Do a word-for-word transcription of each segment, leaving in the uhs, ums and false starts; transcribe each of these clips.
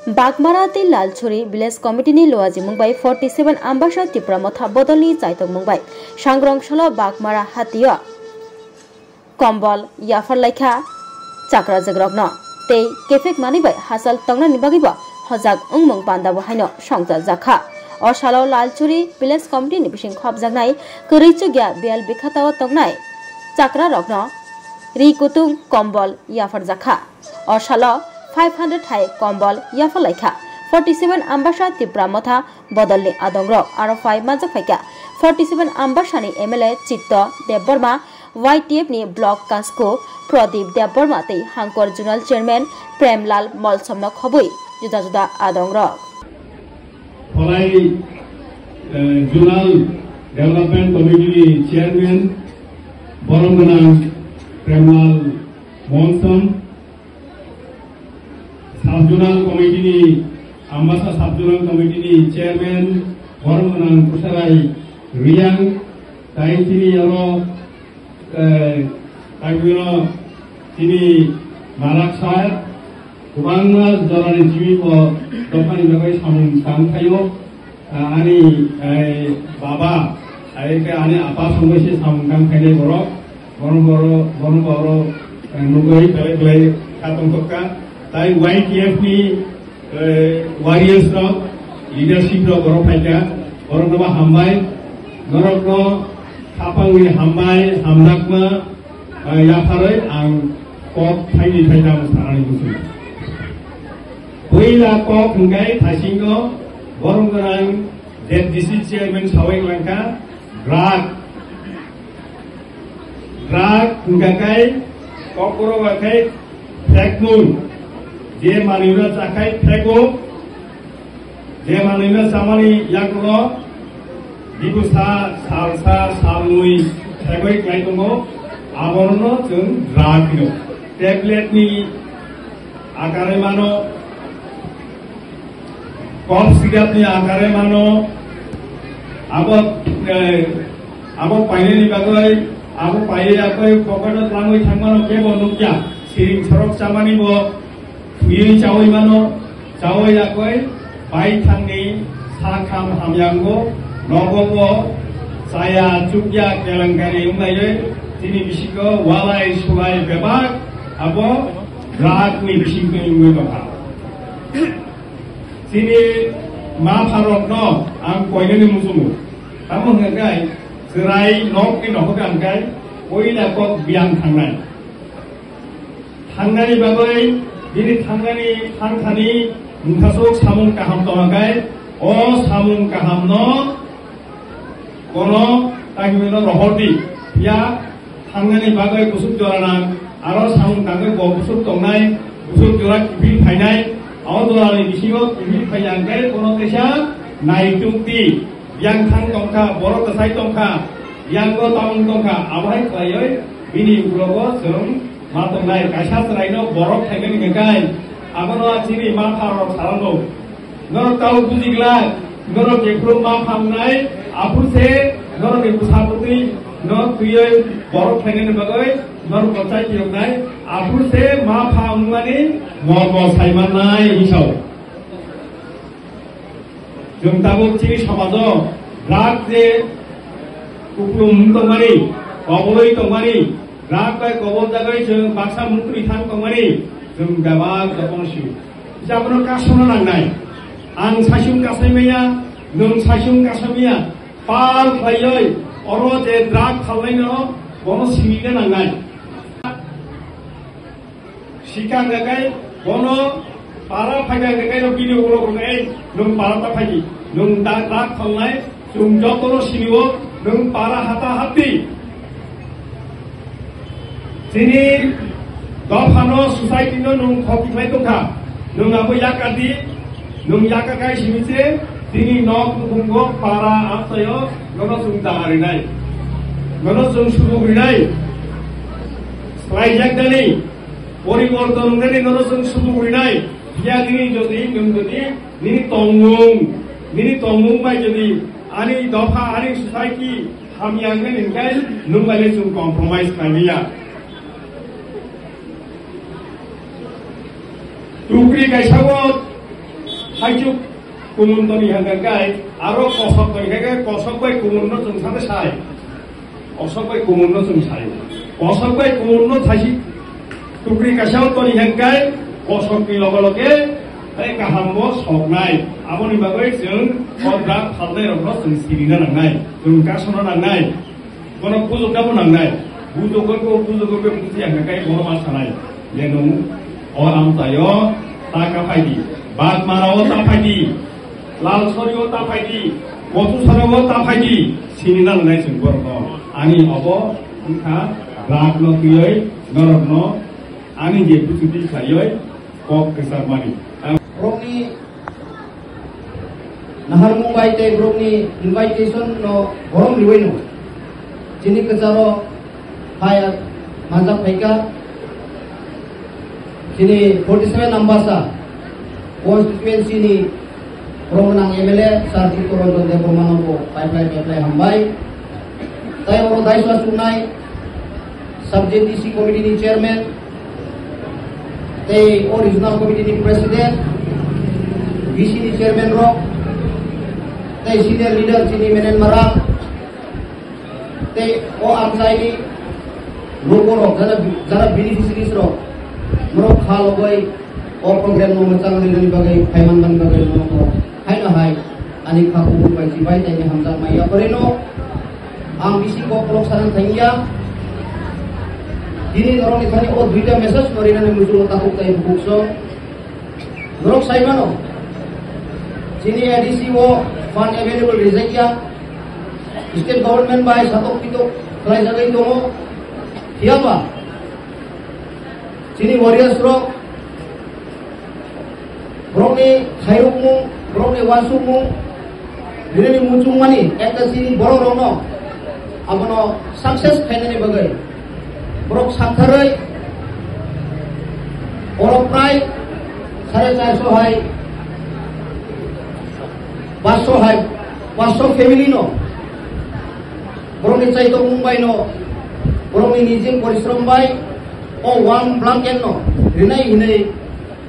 Bagmara tei Lalchuri Village Committee ni luajimung bai forty seven Ambasa Tipra Motha bodolni chaitokmung bai Sangrong salo Bagmara hatio kombol yaphar laikha chakrajakrokno tei kephek manwi bai hachal tongnani bagwibo hojak wngmung panda bo haino songchajakha. O salo Lalchuri Village Committee ni bising khopjaknai kwrwi chukya biyal bikhatao tongnai chakrarokno ri kutung kombol yapharjakha. O salo five hundred hai kombol yaphar laikha forty seven Ambasa Tipra Motha bodolni adongrok. Aro phai manjak phaikha forty seven Ambasani M L A Chitto Debbarma, Y T F ni Block Kasko Pradip Debbarma tei Hangkor Zonal Chairman Premlal Molsomno khobwi juda juda adongrok. Kholai, eh, Zonal Development Committee ni Chairman borom gwnang Premlal Molsom, Sub Zonal Committee ni, Ambasa Sub Zonal Committee ni Chairman borom gwnang Kusarai Riang, tai tini aro, eh, tai bino tini malak sir, kwbangma jorani simi bo dophani bagwi samung tang phaio. Ah, ani, eh, baba, ai khe ani apa songwi se samung tang khainai borok, bono boro, bono boro, eh, nugwi belai belai kha tongthok kha. Tai Y T F ni, eh, warriors rok, leadership rok borok phaikha, borokno bo hambai, norokno khapangwi hambai, hamjakma, eh, yapharwi ang kok phaidi phaida ang sanani muchungo. Puila kok hwnkhe thaisingo borom gwnang Z D C chairman sawi langkha, drug, drug hwnkha khai kokborok ba khai phekmung, je manwino chakhai phego, je manwino chamani yakulo dibusa, salsa, salnwi phegwi klai tongo, abono chwng drug hino. Tablet ni akare mano, cough syrup ni akare mano, abo, eh, abo painani bagwi, abo paiwi yakwi pocket o twlangwi thangmano kebo nukya. Siring sorok chamani bo thwiwi chawi mano, chawi yakwi baithangni sakham hamyango, nogo bo chaya chukya kelenkari wnglaiwi chini bisingo walai sulai bebak abo drug ni bisingtwi wngwi tongkha. Chini mapharokno ang koinani muchungo. Tamo hwnkha khe chwrai nokni nokhorka hwnkhe puila kok biyang thangnai. Thangnani bagwi bini thangnani thangthani mungthasuk samung kaham tongkha khe o samung kahamno Bono tangwino rohordi, phiya thangnani bagwi bwswk jora nang, aro samung tangwi bo bwswk tongnai, bwswk jora kiphil phainai, o jorani bisingo kiphil phaiya hwnkhe bono teisa naitukdi, yang thang tongkha, borok kwchai tongkha, yango tamung tongkha, abo hai khlaiwi bini uklogo chwng ma tongnai, kaisa chwraino borok khaimani hwnkhe, abono chini ma pharok salango. Norok tau buji glak, norok jephuru ma pha wngnai, aphuru se norokni bwsa bwtwi no twiwi borok khlainani bagwi norok bo chai phiyoknai, aphuru se ma pha wngmani mormo sai mannai hwnwi sao. Chwng tabuk chini somajo drug je kupulung wng tongmani, kobolwi tongmani, drug bai kobol jagwi chwng baksa mungtwi thang tongmani, chwng bebak jotono sio. Abono kasuna nangnai. Ang saichung kasai maya, nwng saichung kasai maya. Pal khlaiwi oro je drug khalnaino bono sinina nangnai. Sikang gakai bono para phaikha gakai no bini ulo rwnai nwng para ta phaidi. Nwng da drug khalnai Chwng jotono sinio, nwng para hata hapdi. Chini dophano, society no nwng khoki khlai tongkha. Nwng abo yakardi, nwng yakakai simi se, chini nok nukhungo para amchaio, nono chwng da rinai. Nono chwng subuk rinai. Slai jak dani, poriborton wngnani nono chwng subuk rinai. Phiya nini jodi, nwng jodi, Nini tongmung, nini tongmung bai jodi ani dopha, ani society hamya wngkhe, nwng bai le chwng compromise khlai maya. Tukri kaisa o Chuk kumun toni hangka kai, aro kosok toni hangka kosok bai kumun no chwng sate sai. Kosok bai kumun no chwng sai. Kosok bai kumun no thaisi tukri kasao toni hangkai kosok ni loge loge tei kaham bo soknai. Aboni bagwi chwng o drug phalnai rok no chwng sirina nangnai, chwng kasona nangnai. Bono bujokna bo nangnai. Bujokgwi bo, bujokgwi bo buji ang kai bono ma sanai. Leno o amchaio ta ka phaidi. Bagmara o ta phaidi. Lalsorio ta phaidi. Kotusara o ta phaidi. Sini nangnai chwng borokno. Ani obo wngkha drug no twiwi norokno ani je buchuti khlaiwi kok kwchar mani. Ang Borokni naharmung bai tei borokni invitation no borom riwi no chini kwcharo phai manjak phaikha. Chini forty seven Ambasa constituency ni borok nang M L A Sir Chittaranjan Debbarma no bo pai phlai pai phlai hambai. Tei oro daisa chungnai Sub J D C committee ni chairman, tei o regional committee ni president, V C ni chairman rok, tei senior leader chini Menen Marak, tei o amchai ni logo rok, jara, jara beneficiaries rok, norok kha logoi o program no mwchang rinani bagwi, phaiman mani bagwi norok haino hai ani kha kubui bai chibai tei hamjak maya. Oino ang bisi kok kolok sana thangya. Dini norokni thani o duita message no rinani muchungo takhuk tei bukhuk song. Norok sai mano, chini A D C o fund available rijak ya. State government bai satok pitok khlaijagwi tongo. Phiyaba chini warriors rok, borokni khairokmung, borokni uansukmung, rinani muchungmani ekta chini borok rokno abono success khainani bagwi borok saktharwi oro prai sare charso hai, paanch sho hai, paanch sho family no borokni chaitokmung bai no, borokni nijin porishrom bai o warm blanket no rinai hinwi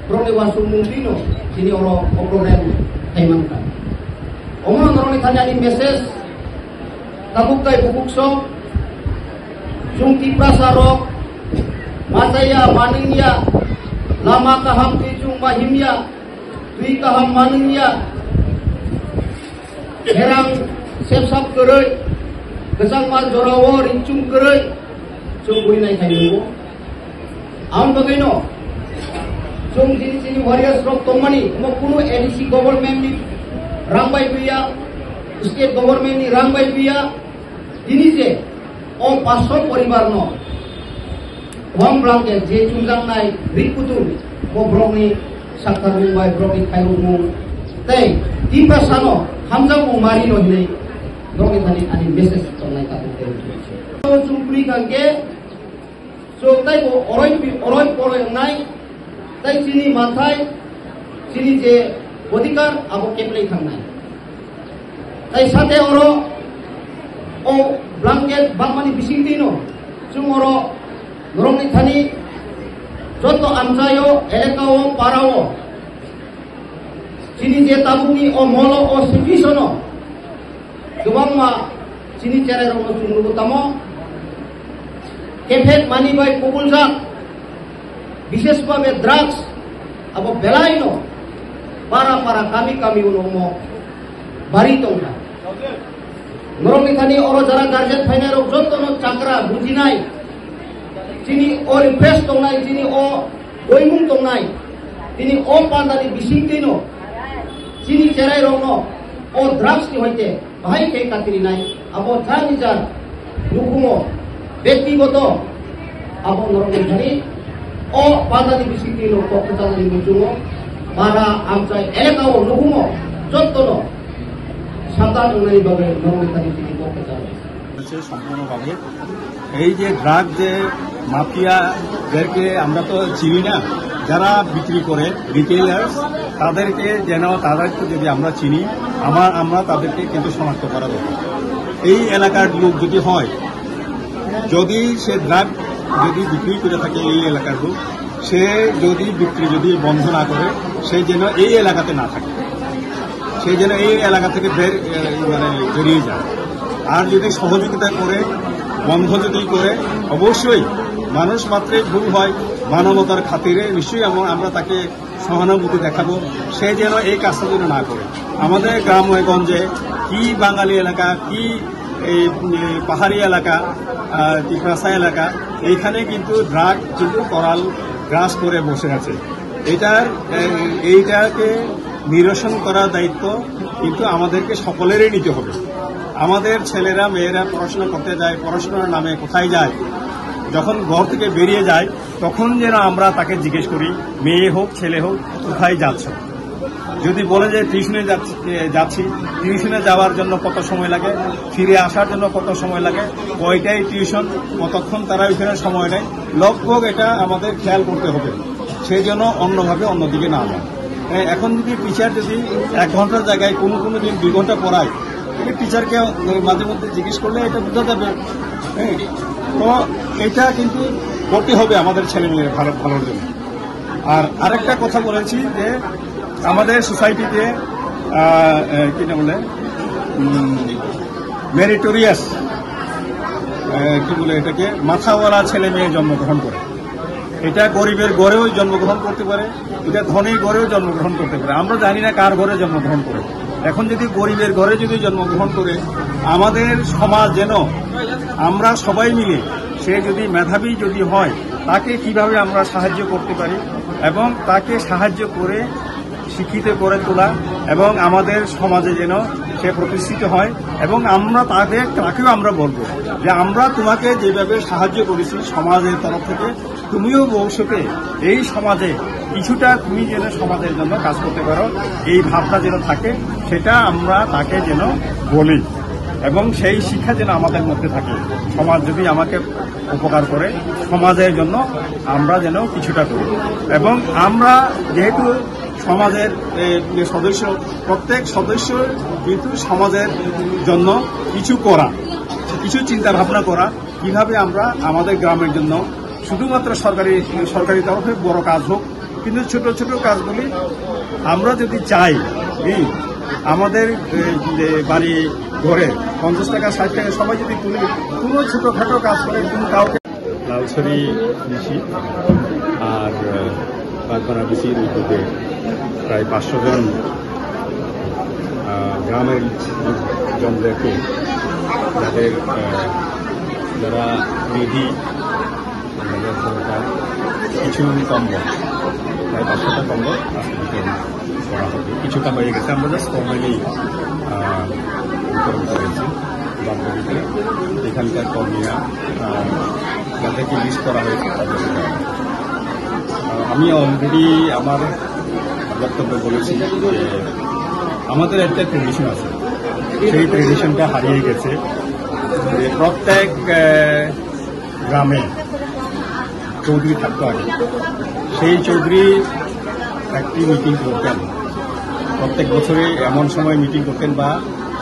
borokni uansukmung twi no chini oro o program khai mankha. Omono norokni thani ani message, tabuk tai bukuk song, chwng Tiprasa rok machaya manwngya, lama kaham twi chwng ma himya, twi kaham manwngya, herang sepsap kwrwi, kwchangma jorao ringchum kwrwi, chwng bui nai khai nungo. Aboni bagwino chwng chini chini warriors rok tongmani, omo kunu A D C government ni rang bai twiya, state government ni rang bai twiya, tini je o paanch sho poribar no warm blanket je chumjaknai ri kutung, bo borokni saktharmung bai borokni khairokmung tei Tiprasa no hamjakmung mari no hinwi borokni thani ani message tongnai tabuk tei. Chwng kwrwi kha khe chwng taibo oroi oroi poroi wngnai, tei chini manthai, chini je bodikar abo keplai thangnai. Tei sate oro o blanket bangmani bisingtwi no chwng oro norokni thani joto amchaio, elakao, parao chini je tabukni o molo o situation o kwbangma chini cherai rokno chwng nugo tamo. Kephek mani bai kubuljak, bishesh bhabe drugs, abo belai no para para kami kami uno omo bari tongkha. Norokni thani oro jara guardian phainai rok joto no chakra bujinai, chini o repress tongnai, chini o Boimung tongnai, tini o pandani bisingtwino chini cherai rokno o drugs ni hoite bahai khe katirinai, abo jani jar nukhungo bektigoto abo norokni thani o pandani bisingtwino kok kwchalni muchungo para amchai elakao nukhungo jottono sabdan wngnani bagwi norokni thani tini kok kwchalo. হচ্ছে সম্পূর্ণভাবে। এই যে ড্রাগ যে মাফিয়াদেরকে আমরা তো চিনি না, যারা বিক্রি করে, রিটেইলার্স, তাদেরকে যেন, তাদেরকে যদি আমরা চিনি, আমার, আমরা তাদেরকে কিন্তু শনাক্ত করা দরকার। এই এলাকার লোক যদি হয়, যদি সে ড্রাগ যদি বিক্রি করে থাকে এই এলাকার লোক, সে যদি বিক্রি যদি বন্ধ না করে, সে যেন এই এলাকাতে না থাকে। সে যেন এই এলাকা থেকে বের, এ, মানে বেরিয়ে যায়। আর যদি সহযোগিতা করে, বন্ধ যদি করে, অবশ্যই মানুষ মাত্রই ভুল হয়, মানবতার খাতিরে নিশ্চয়ই আমরা, আমরা তাকে সহানুভূতি দেখাবো, সে যেন এই কাজটা যেন না করে। আমাদের গ্রামে গঞ্জে কি বাঙালি এলাকা, কি এই, এ, পাহাড়ি এলাকা, আহ, তিপ্রাসা এলাকা, এইখানে কিন্তু ড্রাগ কিন্তু করাল গ্রাস করে বসে আছে। এটার, এ, এইটাকে নিরসন করার দায়িত্ব কিন্তু আমাদেরকে সকলেরই নিতে হবে। আমাদের ছেলেরা মেয়েরা পড়াশোনা করতে যায়, পড়াশোনার নামে কোথায় যায়, যখন ঘর থেকে বেরিয়ে যায়, তখন যেন আমরা তাকে জিজ্ঞেস করি, মেয়ে হোক ছেলে হোক, কোথায় যাচ্ছ? যদি বলে যে টিউশনে যাচ্ছি, এ, যাচ্ছি, টিউশনে যাওয়ার জন্য কত সময় লাগে, ফিরে আসার জন্য কত সময় লাগে, কয়টায় টিউশন, কতক্ষণ তারা ওইখানে সময় নেয়, লগভগ এটা আমাদের খেয়াল করতে হবে। সেই জন্য অন্যভাবে অন্যদিকে না যায়। এ, এখন যদি টিচার যদি এক ঘন্টার জায়গায় কোনো কোনো দিন দুই ঘন্টা পড়ায়, তাহলে টিচারকে মাঝে মধ্যে জিজ্ঞেস করলে এটা বোঝা যাবে। হ্যাঁ, তো এটা কিন্তু করতে হবে আমাদের ছেলে মেয়ের ভালো, ভালোর জন্য। আর আরেকটা কথা বলেছি যে আমাদের সোসাইটিতে, আহ, আহ, কি না বলে, মেরিটোরিয়াস, কি বলে এটাকে, মাথাওয়ালা ছেলে মেয়ে জন্মগ্রহণ করে। এটা গরিবের ঘরেও জন্মগ্রহণ করতে পারে, এটা ধনী ঘরেও জন্মগ্রহণ করতে পারে। আমরা জানি না কার ঘরে জন্মগ্রহণ করে। এখন যদি গরিবের ঘরে যদি জন্মগ্রহণ করে, আমাদের সমাজ যেন আমরা সবাই মিলে, সে যদি মেধাবী যদি হয়, তাকে কিভাবে আমরা সাহায্য করতে পারি এবং তাকে সাহায্য করে শিক্ষিত করে তোলা এবং আমাদের সমাজে যেন সে প্রতিষ্ঠিত হয়। এবং আমরা তাদের, তাকেও আমরা বলবো যে আমরা তোমাকে যেভাবে সাহায্য করেছি সমাজের তরফ থেকে, তুমিও ভবিষ্যতে এই সমাজে কিছুটা তুমি যেন সমাজের জন্য কাজ করতে পারো, এই ভাবনা যেন থাকে, সেটা আমরা তাকে যেন বলি এবং সেই শিক্ষা যেন আমাদের মধ্যে থাকে। সমাজ যদি আমাকে উপকার করে, সমাজের জন্য আমরা যেন কিছুটা করি। এবং আমরা যেহেতু সমাজের, এ, যে সদস্য, প্রত্যেক সদস্য কিন্তু সমাজের জন্য কিছু করা, কিছু চিন্তা ভাবনা করা, কিভাবে আমরা আমাদের গ্রামের জন্য শুধুমাত্র সরকারি, সরকারি তরফে বড় কাজ হোক, কিন্তু ছোট ছোট কাজগুলি আমরা যদি চাই, এই আমাদের, এ, যে বাড়ি ঘরে পঞ্চাশ টাকা, ষাট টাকা সবাই যদি তুলি, কোনো ছোটখাটো কাজ করে, কোনো কাউকে লালছড়ি ডিসি আর, আহ, বাগমারা ডিসির উদ্যোগে প্রায় পাঁচশো জন, আহ, গ্রামের জনদেরকে, যাদের, আহ, যারা মেধি, যাদের দরকার কিছু কম্বল, প্রায় পাঁচশোটা কম্বল আজকে বিতরণ করা হবে। কিছুটা হয়ে গেছে, আমরা জাস্ট ফর্মালি, আহ, বিতরণ করেছি। বাদ বাকিতে এখানকার কর্মীরা, আহ, যাদেরকে লিস্ট করা হয়েছে, তাদেরকে দেওয়া হবে। আহ, আমি অলরেডি আমার বক্তব্যে বলেছি যে আমাদের একটা ট্রেডিশন আছে, সেই ট্রেডিশনটা হারিয়ে গেছে। যে প্রত্যেক, আহ, গ্রামে চৌধুরী থাকতো আগে, সেই চৌধুরী একটি মিটিং করতেন। প্রত্যেক বছরে এমন সময় মিটিং করতেন বা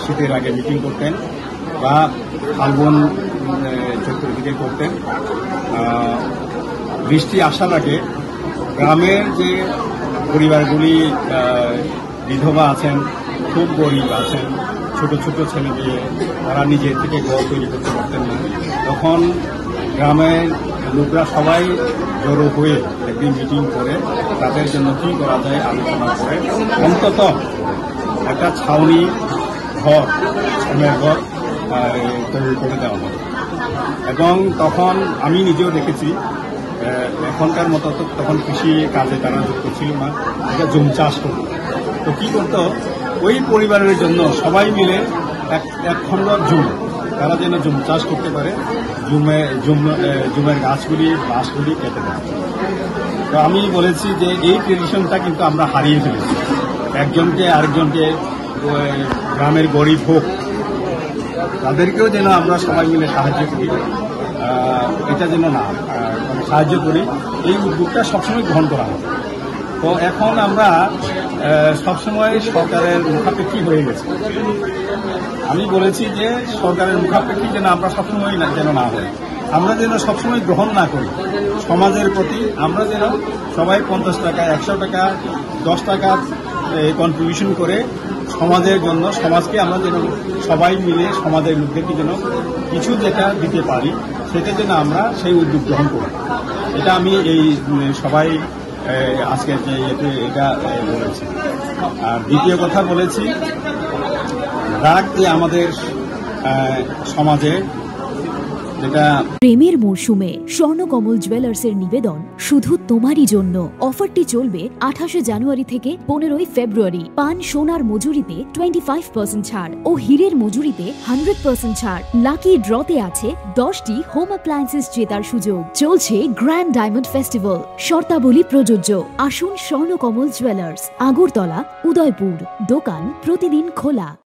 শীতের আগে মিটিং করতেন বা ফাল্গুন, আহ, চৈত্র দিকে করতেন। আহ, বৃষ্টি আসার আগে গ্রামের যে পরিবারগুলি, আহ, বিধবা আছেন, খুব গরিব আছেন, ছোট ছোট ছেলে মেয়ে, তারা নিজে থেকে ঘর তৈরি করতে পারতেন না, তখন গ্রামের লোকরা সবাই জড়ো হয়ে একদিন মিটিং করে তাদের জন্য কি করা যায় আলোচনা করে অন্তত একটা ছাউনি ঘর, ছাউনি ঘর, আহ, তৈরি করে দেওয়া হয়। এবং তখন আমি নিজেও দেখেছি, আহ, এখনকার মতো তো তখন কৃষি কাজে তারা যুক্ত ছিল না, এটা জুম চাষ করতো। তো কি করতো, ওই পরিবারের জন্য সবাই মিলে এক, এক খণ্ড জুম, তারা যেন জুম চাষ করতে পারে, জুমে, জুম, আহ, জুমের গাছগুলি, বাঁশগুলি কেটে দেয়। তো আমি বলেছি যে এই ট্রেডিশনটা কিন্তু আমরা হারিয়ে ফেলেছি। একজনকে আরেকজনকে, ওই গ্রামের গরিব হোক, তাদেরকেও যেন আমরা সবাই মিলে সাহায্য করি, আহ, এটা যেন না, আহ, মানে সাহায্য করি, এই উদ্যোগটা সবসময় গ্রহণ করা হয়। তো এখন আমরা, আহ, সবসময় সরকারের মুখাপেক্ষী হয়ে গেছি। আমি বলেছি যে সরকারের মুখাপেক্ষী যেন আমরা সবসময় না, যেন না হই, আমরা যেন সবসময় গ্রহণ না করি সমাজের প্রতি। আমরা যেন সবাই পঞ্চাশ টাকা, একশো টাকা, দশ টাকা, এ, কন্ট্রিবিউশন করে সমাজের জন্য, সমাজকে আমরা যেন সবাই মিলে সমাজের লোকদেরকে যেন কিছু যেটা দিতে পারি, সেটা যেন আমরা সেই উদ্যোগ গ্রহণ করি। এটা আমি এই, উম, সবাই, এ, আজকে যে ইয়েতে এটা, এ, বলেছি। আর দ্বিতীয় কথা বলেছি, ড্রাগ যে আমাদের, এ, সমাজে যেটা প্রেমের মরশুমে স্বর্ণকমল জুয়েলার্সের নিবেদন শুধু তোমারই জন্য। অফারটি চলবে আঠাশে জানুয়ারি থেকে পনেরোই ফেব্রুয়ারি। পান সোনার মজুরিতে টোয়েন্টি ফাইভ পার্সেন্ট ছাড় ও হীরের মজুরিতে হান্ড্রেড পার্সেন্ট ছাড়। লাকি ড্রতে আছে দশটি হোম অ্যাপ্লায়েন্সেস জেতার সুযোগ। চলছে গ্র্যান্ড ডায়মন্ড ফেস্টিভ্যাল। শর্তাবলী প্রযোজ্য। আসুন স্বর্ণকমল জুয়েলার্স, আগরতলা, উদয়পুর। দোকান প্রতিদিন খোলা।